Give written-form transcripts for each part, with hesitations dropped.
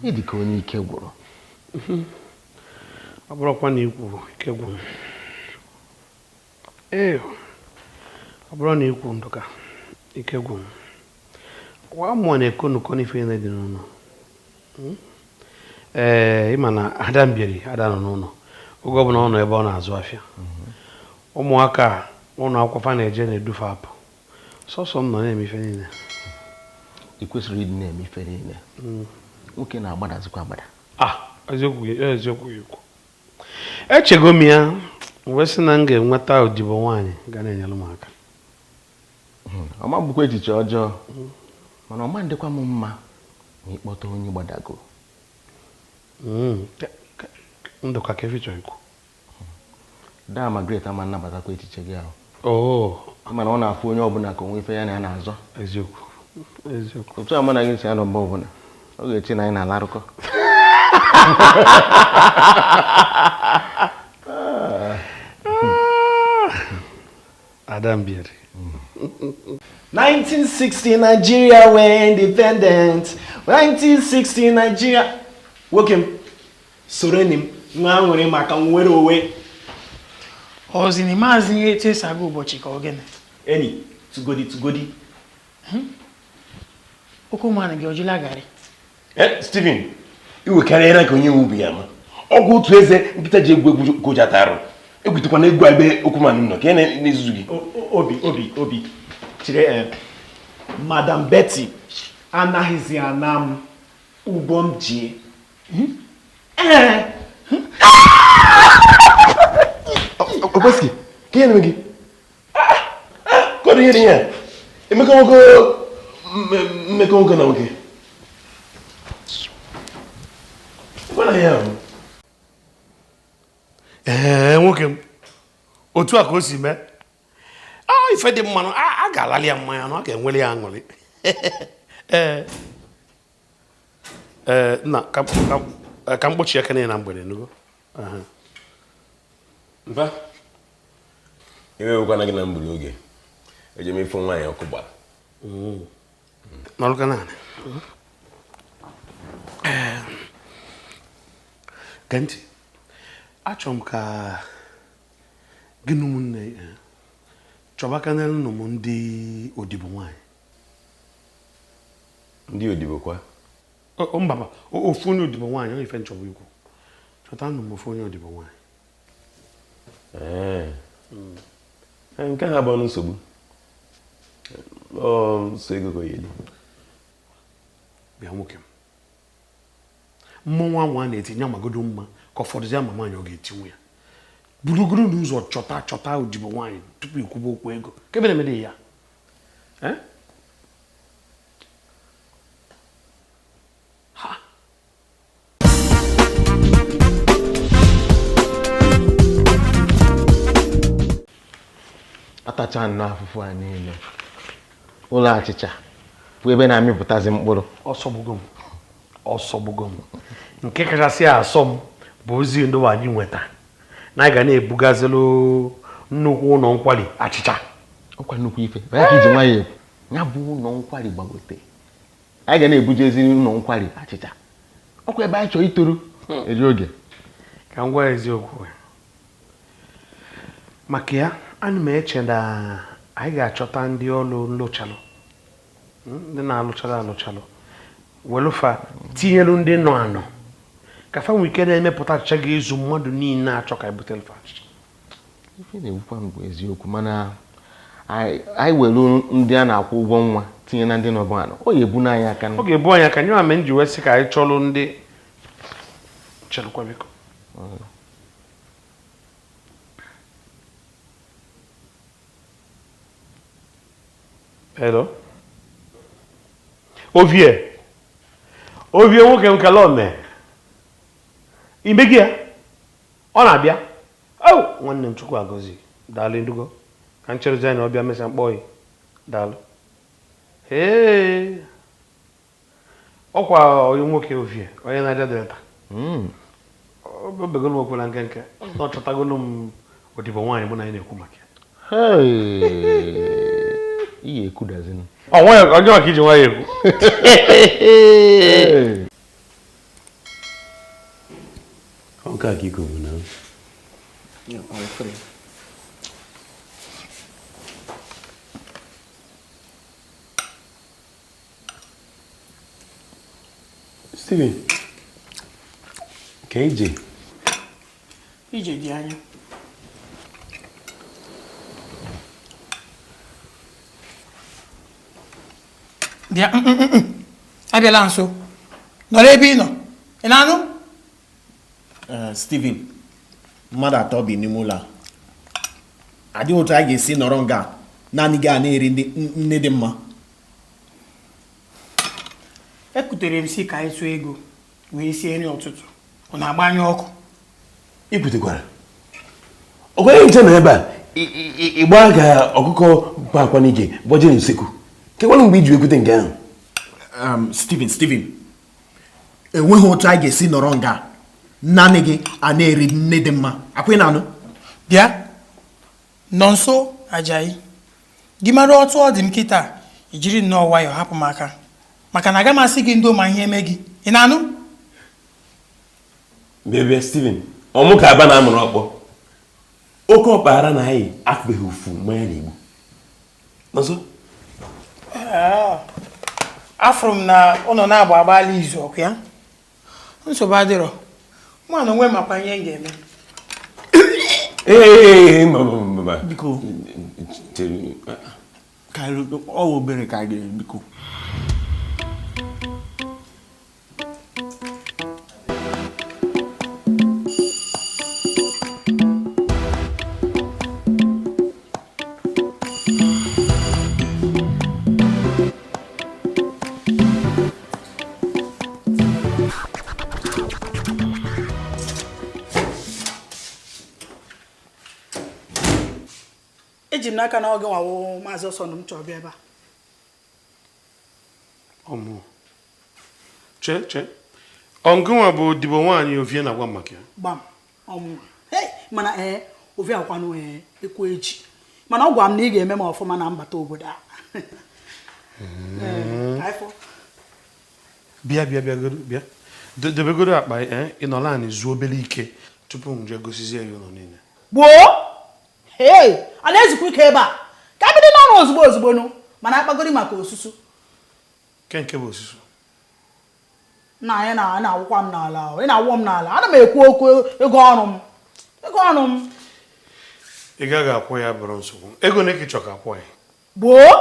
Ị dị ka onye ike gwụrụ. Ọ bụrụkwa na ikwu ike gwụ m. Ee, ọ bụrụ na ikwu Ndụka, ike gwụ m. Kwa mụọ na-eko nnukọ n'ife niile dị n'ụlọ. Ee, ịma na Ada Mbieri ada nọ n'ụlọ oge ọbụla ọ nọ ebe ọ na-azụ afịa. Ụmụaka ụlọ akwụkwọ fa na-eje na-edufe apụ. Sọsọ m nọ na-eme ife niile. Ị kwesịrị ịdị na-eme ife niile. Nwoke na-agbadazikwa agbada. Ah, eziokwu gị, eziokwu gị kwu. Echego m ya wee sị na m ga-enweta odibo nwaanyị ga na-enyere m aka. Ọma bụkwa echiche ọjọọ, mana ọma ndịkwa m mma ma ịkpọta onye gbadago. Ndụka, ka ife chọrọ ikwu. Daa Margaret ama nnabatakwa echiche gị ahụ. Oh, mana ọ na-afụ onye ọbụla ka onwe ife ya na ya na-azọ. Eziokwu, eziokwu. Otu a mụ na gị si anọ mgbe ọbụla, ọ ga-eche na anyị na-alarụkọ. Ada Mbieri. 1960 Nigeria were independent. 1960 Nigeria. Nwoke m, soro enyi m nwa aṅụrị maka nnwere onwe. Ọzi maazị ihe etu esi aga ụbọchị ka ọ gịnị? Enyi, tugodi tugodi. Okoman gị ọjụla garị. Steven, iwekarịara ka onye nwe ubi ya ma ọgwụ otu eze nkịta ji egwu egwu ka o ji ata arụ. Egwutekwana egwu ebe Okwuman nọ ka ya na-ezuzu gị. Obi obi obi chere, Madam Betty anaghịzi ana m ụgwọ m ji. Ee. O kwesịghị ka ihe na-eme gị. Ka ọ dị ihe dị ya. Emekọ nwoke mmekọ nwoke na nwoke. Gwana ya ahụ. Ee, nwoke m, otu a ka o si mee. Ife dị mmanụ a ga-alali ya mmanya na ọ ga-enwere ya aṅụrị. Ee, ee, nna, ka m kpọchie aka na mgbede nugo. Mpa, ewewekwana gị na mgbede oge eje m ịfụ nwaanyị ọkụ gbara. N'ọlụka naanị. Gee ntị, achọrọ m ka gị na ụmụnne chọba aka n'elu ụmụ m ndị odibo nwaanyị. Ndị odibo kwa? Mba, ofu onye odibo nwaanyị, ọ ife nchọba ikwu. Chọta nụ m ofu onye odibo nwaanyị. Nke ha bụ ọnụ nsogbu. Ọ nso ego ka oyeli. Bịa nwoke m. Mmọnwụ anwụ a na-etinye amagodo mma ka ụfọdụzi ama nwaanyị ọ ga-etinwu ya. Burugoro n'ụzọ chọta chọta odibo nwaanyị tupu ikwuba okwu ego. Kebe na-emede ya? Ha. Atacha nnọọ afụfụ a niile. Ụlọ achịcha bụ ebe na-amịpụtazi mkpụrụ. Ọsọgbugo m. Ọsọgbugo m. Nke kachasị asọ m bụ ozi ndị anyị nweta na anyị ga na-ebugazilụ nnukwu ụlọ nkwari achịcha. Ọkwa nnukwu ife. Ya ka iji nwayọọ ekwu. Ya bụ ụlọ nkwari gbagote. Anyị ga na-ebujezi ụlọ nkwari achịcha. Ọkwa ebe anyị chọrọ itoru eri oge. Ka m gwa eziokwu. Maka ya, ana m eche na anyị ga-achọta ndị ọrụ nlụchalụ, ndị na-alụchalụ alụchalụ, welụfa tinyelu ndị nọ anọ ka fa nwee ike na-emepụta achịcha ga-ezu mmadụ niile achọ ka ebute fa achịcha. Ife na-ewukwa m bụ eziokwu, mana anyị welu ndị a na-akwụ ụgwọ nwa tinye na ndị nọbụ anọ, ọ ga-ebu n'anyị aka. Ọ ga-ebu anyị aka. Nye ma m ji wee sị ka anyị chọlụ ndị chelụkwa biko. Hello. Ovie. Ovie nwoke m kele ome. Ime gị ya? Ọ na-abịa. Oh, nwanne m Chukwu agọzi. Daalụ ndugo. Ka m chere ya na ọ bịa mesịa mkpọ ya. Daalụ. Hey. Ọkwa onye nwoke Ovie, onye na-aja Delta. O begolu m okwu na nkenke. Ọ chọtagolu m odibo nwaanyị mụ na ya na-ekwu maka ya. Ihe ekudazinu. Ọ nwayọ onye maka iji nwayọ ekwu. Ọ nke a ka iko bụ na Steven, ka ije? Ije dị anya. Bịa, abịala nso. Nọrọ ebe ị nọ. Ị na-anụ? Steven, mmadụ atọ bi n'ime ụlọ a. Adịghị otu anyị ga-esi nọrọ nga naanị gị a na-eri nne dị mma. Ekutere m si ka anyị tụọ ego wee sie nri ụtụtụ. Ọ na-agbanyụ ọkụ. I kwutekwara. Ọ gwaghị nche na ebe a ị gbaa ka ọkụkọ bụ akwa n'ike gbọje n'usekwu. Kekwanụ mgbe i ji ekwute nke ahụ? Steven, enweghị otu anyị ga-esi nọrọ nga naanị gị a na-eri nne dị mma. Akwa ị na-anụ? Bịa, nọ nso Ajayi. Gị mara otu ọ dị m kịta, i jiri nnọọ nwayọọ hapụ m aka. Maka na aga m asị gị ndo ma ihe eme gị. Ị na-anụ? Bịa Steven, ọmụ ka aba na-amụrụ ọkpọ. Oke ọkpara na anyị afụbeghị ụfụ mmanya na-egbu. Nọnso? Afụrụ m na ụnọ na-agba agbala izu ọkụ ya. Nsogbu adịrọ. Mụ na onwe makwa ihe m ga-eme. Ee, mba. Biko. Chere. Ka ọ obere ka anyị ga-eri, biko. Eji m n'aka na ọ gị nwawo maazị Ọsọndụ m chọrọ bịa ebe a. Ọmụ. Che che. Ọ ngịnwa bụ odibo nwaanyị Ovie na-agwa m maka ya? Gbam, ọmụ. Hey, mana Ovie akwanụ ekwu echi. Mana ọ gwa m na ị ga-eme m ọfụma na mbata obodo a. Bịa bịa bịa bịa. Debegoro akpa ị nọla anị zuo obere ike tupu m jee gosizie ya ụlọ niile. Gboo! Hey, a na-ezukwa ike ebe a. Ka bido n'ọrụ ozugbo ozugbo nụ, mana akpagori maka osusu. Nke bụ osusu? Na anyị na-awụkwa m n'ala, ị na-awụ m n'ala. Ana m ekwu okwu ego ọrụ m. Ego ọrụ m. Ị gaghị akwụ ya bụrụ nsogbu. Ego na ị chọrọ ka akwụ ya. Gboo!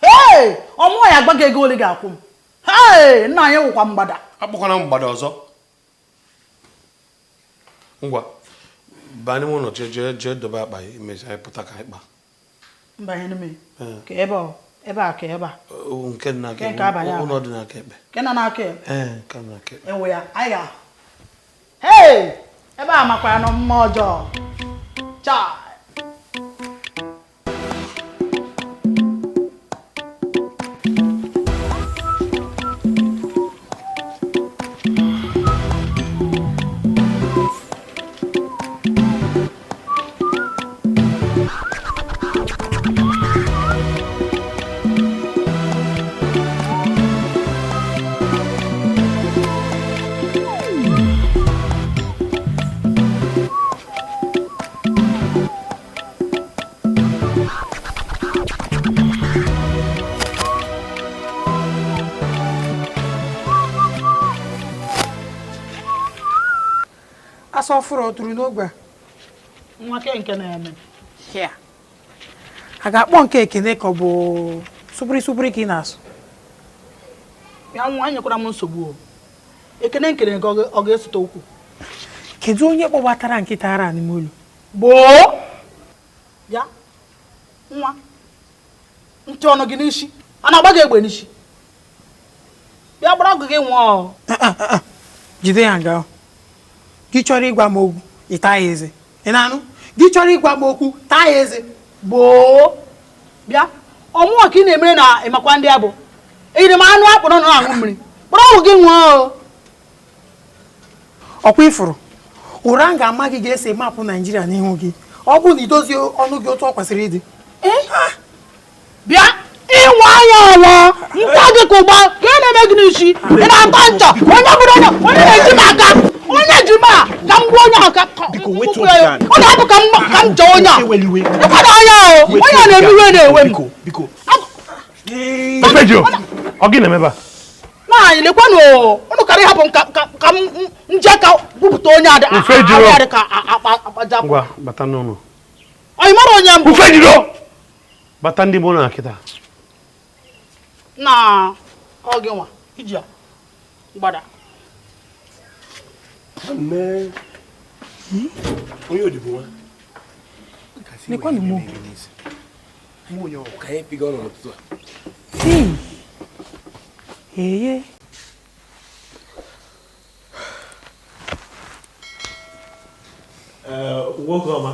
Hey, ọmụọ ya agbaghị ego ole ga-akwụ m. Hey, nna anyị wụkwa mgbada. Akpọkwana mgbada ọzọ. Ngwa. Baa n'ime ụlọ jee jee dobe akpa ya emezi anyị pụta ka anyị kpaa. Mba ihe n'ime. Ka ebe ọ ebe a ka ebe a. Nke dị n'aka Nke abanye ekpe. Ụlọ dị n'aka ekpe. Nke nọ n'aka ekpe. Ee, nke nọ n'aka ekpe. Ewe ya, anyị ga. Hey, ebe a makwara nọ mma ọjọọ. Chai. Asọ fụrụ ọ tụrụ n'ogbe a? Nwa nke na-eme. A ga-akpọ nke Ekene ka ọ bụ sụpịrị sụpịrị ka ị na-asụ? Ya nwa, enyekwara m nsogbu o. Ekene nkene nke ọ ga-esote okwu. Kedu onye kpọbatara nkịta ara n'ime ụlọ? Gboo! Ya, nwa, ntị ọnụ gị n'isi, a na-agba gị egbe n'isi. Bịa gbara ọgụ gị nwụọ. Jide ya nga. Gị chọrọ ịgwa m okwu, ị taa ya eze. Ị na-anụ? Gị chọrọ ịgwa m okwu, taa ya eze. Gboo! Bịa, ọmụọ ka ị na-emere na ịmakwa ndị abụ. Eyiri m anụ akpọrọ nọ na-aṅụ mmiri. Gbara ọgwụ gị nwụọ. Ọkwa ifuru, ụra m ga-ama gị ga-ese mapụ Naijiria n'ihu gị. Ọ bụrụ na ị dozie ọnụ gị otu ọ kwesịrị ịdị. Bịa, ịnwa anya ọwa, nkwa gị ka ụgba, ka ị na-eme gị n'isi, ị na-ata ncha, onye bụrụ onye na-eji m aka, onye Biko wetu obi gị. Ọ na-abụ ka m jọọ onye a. Ịkwado onye ahụ. Onye a na-eme iwe na-ewe m. Biko, biko. Ifejiro, ọ gị na-eme ebe a? Nwaanyị lekwanụ ụnụ kara ịhapụ m ka m nje ka gwupụta onye a dị ka akpaja. Ngwa, bata n'ụlọ. Ọ ị mara onye mbụ? Ifejiro! Bata ndị bụ na kịta. Na ọ gị nwa iji ya gbada. Nne. Onye odibo nwa. Lekwanụ mụ. Mụ onye ọ ka anyị piga ọnụ n'ụtụtụ a. Eye. Nwoke ọma.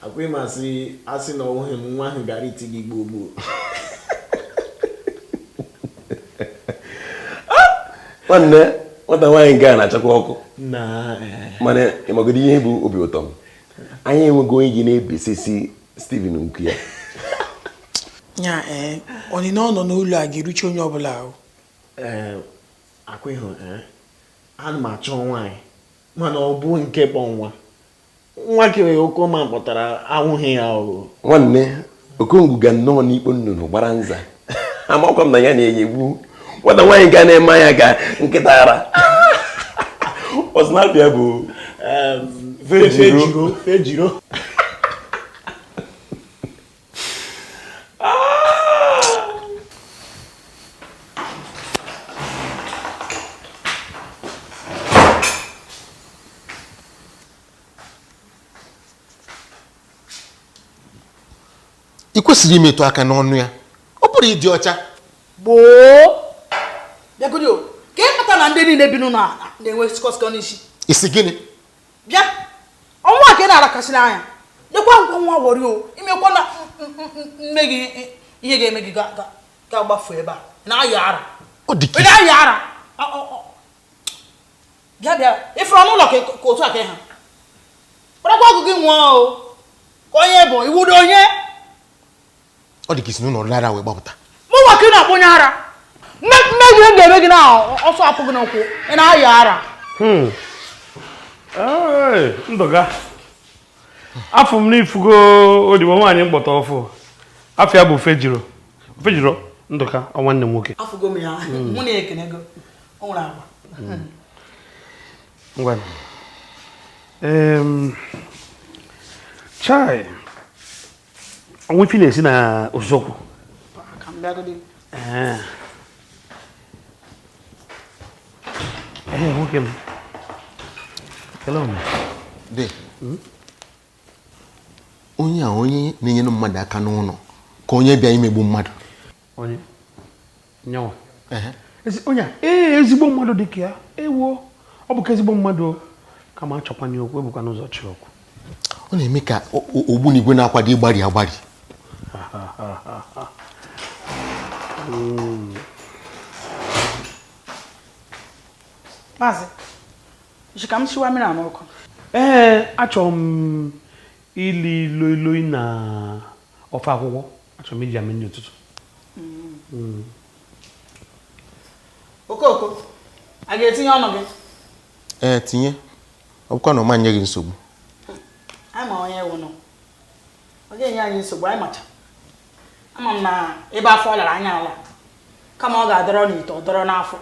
Akwa ịma asị na ọnwụghị m nwa ahụ gara iti gị gboo gboo. Nwanne nwata nwaanyị nke a na-achakwa ọkụ. Mana ịmagodo ihe bụ obi ụtọ m. Anyị enwego onye gị na-ebesisi Steven nku ya. Nya ọnịna ọ nọ n'ụlọ a ga-eruche onye ọbụla ahụ. Akwa ịhụ ana m achọ nwaanyị mana ọ bụ nke kpọ nwa. Nwa kere Okoma kpọtara anwụghị ya o. Nwanne Okongwu ga nnọọ n'ikpo nnụnụ gbara nza. Amakwa m na ya na-enyegbu nwata nwaanyị ga na-eme anya ka nkịta ara. Ọsịnabịa bụ Fejiro. Fejiro. Ị kwesịrị imetụ aka n'ọnụ ya. Ọ bụrụ ịdị ọcha. Gboo. Bịagodi o. Ka ị kpata na ndị niile bi n'ụlọ a na-enwe skọskọ n'isi. Isi gịnị? Bịa. Ọnwa ka ị na-arakasịrị anya. Lekwa ngwa nwa wọrị o. Imekwa na mme gị ihe ga-eme gị ga-agbafu ebe a. Na-ayọ ara. Ọ dị ka Ị na-ayọ ara. Bịa bịa. Ịfụrụ ọnụ ụlọ ka otu a ka ị ha. Kparakwa ọgụ gị nwụọ o. Ka onye bụ iwudo onye. Ọ dị ka isi n'ụlọ ara wee gbapụta. Mụ nwa ka ị na-akpọ onye ara. Mme gị ga-eme gị na ọsọ apụ gị n'ụkwụ. Ị na-ayọ ara. Ndụga. Afọ m n'ifugo odibo nwaanyị mkpọta ọfụ. Afọ ya bụ Fejiro. Fejiro, Ndụka, ọ nwanne m nwoke. Afụgo m ya. Mụ na ekenego. O nwere agwa. Ngwa. Chai. Onwe ife na-esi na usekwu. Ka m bịagodi. Nwoke m. Kelee m. Dị. Onye a onye na-enyere mmadụ aka n'ụlọ ka onye bịa imegbu mmadụ. Onye? Nyawa. Onye a, ezigbo mmadụ dị ka ya. Ewo, ọ bụ ka ezigbo mmadụ kama achọkwanye okwu, ebukwa n'ụzọ chi okwu. Ọ na-eme ka ogbunigwe na-akwado ịgbari agbari. Maazị, ji ka m shiwa mmiri a n'ọkụ. Ee, achọrọ m ili ilo ilo na ofe akwụkwọ. Achọrọ m iji ame nri ụtụtụ. Okoko, a ga-etinye ọnụ gị? Ee, tinye. Ọ bụkwa na ọ ma nye gị nsogbu. Anyị ma onye ewu nọ. Ọ ga-enye anyị nsogbu, anyị macha. Ama m na ebe afọ lara anya ala. Kama ọ ga-adọrọ n'ite, ọ dọrọ n'afọ.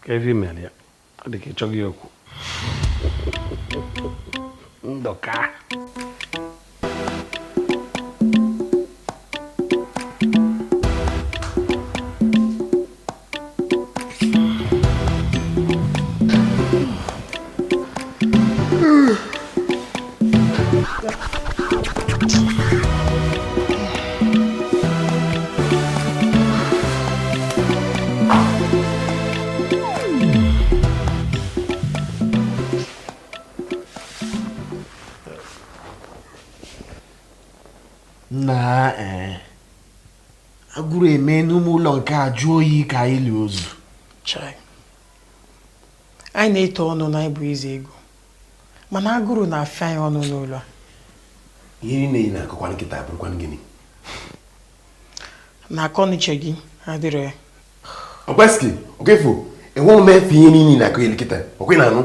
Ka ebe mere ya, ọ dị ka ịchọghị okwu. Ndụka. Na agụrụ eme n'ụmụ ụlọ nke a jụọ oyi ka ili ozu. Chai. Anyị na-eto ọnụ na ịbụ eze ego. Mana agụrụ na-afịa anyị ọnụ n'ụlọ a. Ihe niile ị na-akọkwa nkịta abụrụkwa gịnị? Na akọnuche gị adịrọ ya. Ọkwaski, okefo, enweghị m efe ihe niile na-akụ elu kịta, ọkwe na-anụ.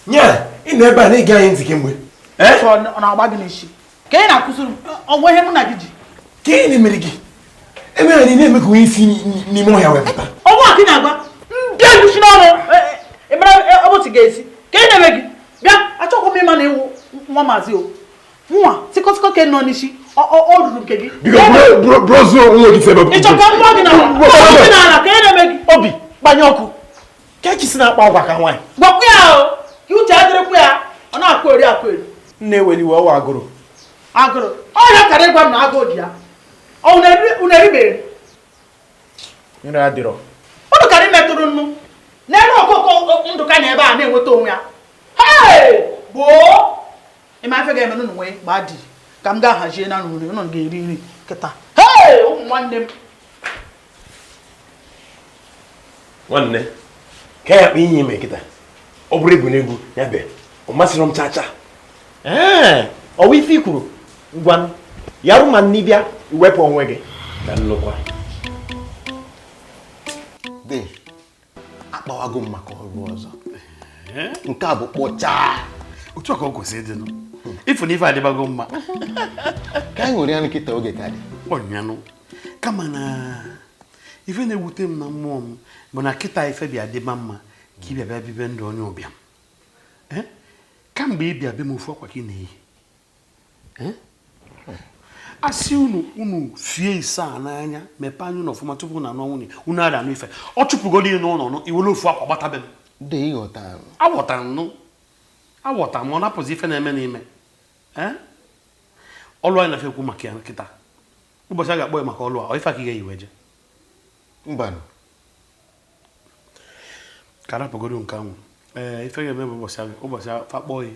Nya, ị nọ ebe a na-ege anyị ntị kemgbe. Ọ na-agba gị n'isi. Ka ị na-akụziri ọgwụ ihe mụ na gị ji. Ka ị na-emere gị? Emere na ị na-eme ka onye isi n'ime ọhịa wee pụta. Ọgwụ a ka ị na-agba ndị egusi n'ọnụ ịmara ọbụtụ ga-esi. Ka ị na-eme gị? Bịa, achọghị m ịma na ịwụ nwa maazị o. Nwa tịkọtịkọ ka nọ n'isi ọ ruru nke gị. Biko bụrụzuo onwe gị sebe. Ị chọrọ ka m gwa gị n'ala ka ị na-eme gị? Obi, gbanye ọkụ. Ka eki si na-akpa agwa ka nwaanyị. Gwakwa ya o, ka uche adịrịkwa ya, ọ na-akụ eri akụ eri. Nne eweliwe ọwa agụrụ. Agụrụ. Ọ ya kara ịgwa m na agụụ dị ya. Ọ unu eribeghị? Nri adịrọ. Unu kara imetụrụ nnu. N'elu ọkụkọ Ndụka na ebe a na-enweta onwe ya. Hei! Gboo! Ịma ife ga-eme n'unu nwee gbaa di ka m gaa hazie na nri unu ga-eri nri kịta. Hei! Ụmụ nwanne m. Nwanne, ka ya akpa inye ime kịta. Ọ bụrụ egwu n'egwu, ya bịa. Ọ masịrị m chacha. Ee, ọwa ife i kwuru. Ngwanụ, yarụ ma nni bịa, iwepụ onwe gị. Ka nnukwu. Dị, akpawago m maka ọrụ ọzọ. Nke a bụ kpọchaa. Otu a ka ọ kwesịrị ịdị nụ. Ifu na ife adịbago mma. Ka anyị nwere ya nkịta oge ka dị. Ọnyanụ. Kama na ife na-ewute m na mmụọ m bụ na kịta ife bịa dịba mma ka ị bịa bịa bibe ndụ onye ụbịam. Kamgbe ị bịa be m ofu akwa ka ị na-eyi. Asị unu unu fie ise a n'anya mepee anya unu ọfụma tupu unu anụ nwunye unu ada anụ ife ọ chụpụgodo ị n'ụlọ nụ iwere ofu akwa gbatabe m. Dị ịghọta. Aghọtara m nụ. Aghọtara m ọ napụzi ife na-eme n'ime. Ọlụ anyị na-efe ekwu maka ya nkịta. Ụbọchị a ga-akpọ ya maka ọlụ a, ọ ife aka ị ga-eyi wee je. Mbanụ. Ka rapụgodo nke ahụ. Ee, ife ga-eme bụ ụbọchị fakpọ ya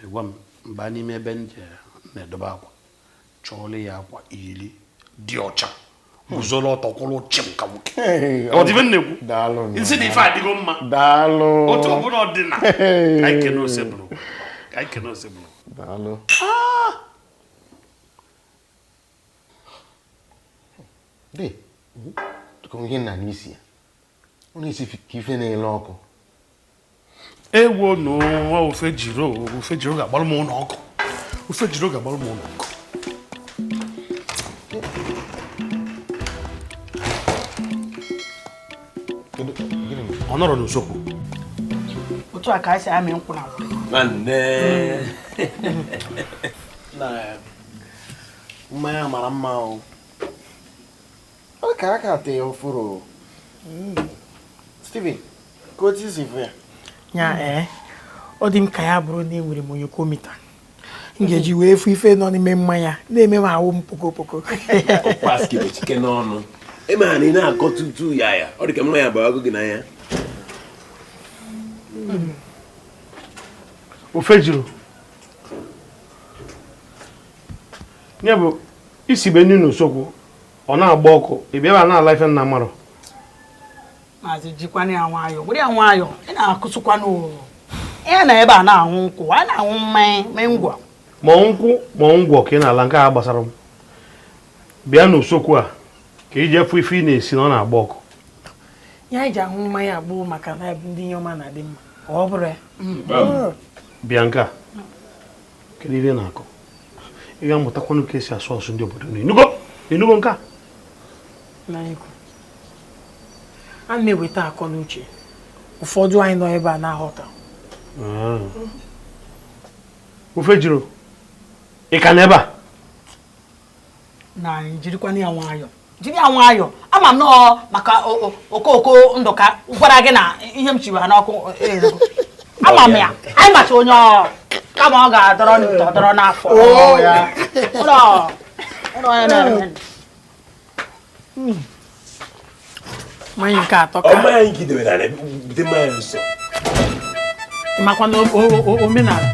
egwa m mba n'ime ebe m na-edobe akwa. Chọọla ya akwa iri dị ọcha. Guzoro ọtọ kwụrụ chịm ka nwoke. Ọ dị ife m na-ekwu? Daalụ. Nsị na ife adịgo mma. Daalụ. Otu ọbụla ọ dị na. Ka anyị kene Osebụrụ. Ka anyị kene Osebụrụ. Daalụ. Dị, tụkọ ihe nna n'isi ya. Ọ na-esi ka ife na-ele ọkụ. Ewo n'ụwa ofe jiri ga-agbalụ m ụlọ ọkụ. Ofe jiri ga-agbalụ m ụlọ ọkụ. Ọ nọrọ n'usekwu. Otu a ka anyị si amị nkwụ na were. Nwanne. Na mmanya mara mma o. Ọ ka aka tee ofuru. Steven, ka otu isi fụ ya? Nya ọ dị m ka ya bụrụ na enwere m onye komita. M ga-eji wee fụ ife nọ n'ime mmanya na-eme m ahụ m pokopoko. Ọkwaski bụ chike n'ọnụ. Ị ma na ị na-akọ tutu ya ya. Ọ dị ka mmanya gbara gị n'anya. Ofe juru. Ya bụ isi be nri n'usekwu ọ na-agba ọkụ ị bịara na-ala ife nna marụ. Maazị jikwana ya nwayọọ, were ya nwayọọ, ị na-akụsụkwanụ. Ya na ebe a na-anwụ nkwụ, a na-anwụ mmanya, mee ngwa. Ma nkwụ ma ngwọ ka ị na-ala nke a gbasara m. Bịa n'usekwu a ka ị jee fụ ife ị na-esi na ọ na-agba ọkụ. Ya anyị ji ahụ mmanya abụọ maka na ndị ihe ọma na-adị mma. Ọ bụrụ ya. Bịa nke a. Kedu ihe na-akọ? Ị ga-amụtakwanụ ka esi asụ asụ ndị obodo Enugu. Enugu nke a. A na-eweta akọ n'uche. Ụfọdụ anyị nọ ebe a na-aghọta. Ofe juru. Ị ka n'ebe a? Na anyị jirikwana ya nwayọọ. Jiri ya nwayọọ. Ama m nọọ maka okooko Ndụka gwara gị na ihe m chiwara n'ọkụ erego. Ama m ya. Anyị macha onye ọ kama ọ ga-adọrọ n'ite ọ dọrọ n'afọ. Ụlọ ụlọ onye na-eme. Mmanya nke atọ ka. Ọ mmanya nke idebe na bute mmanya nso. Makwa na omenala.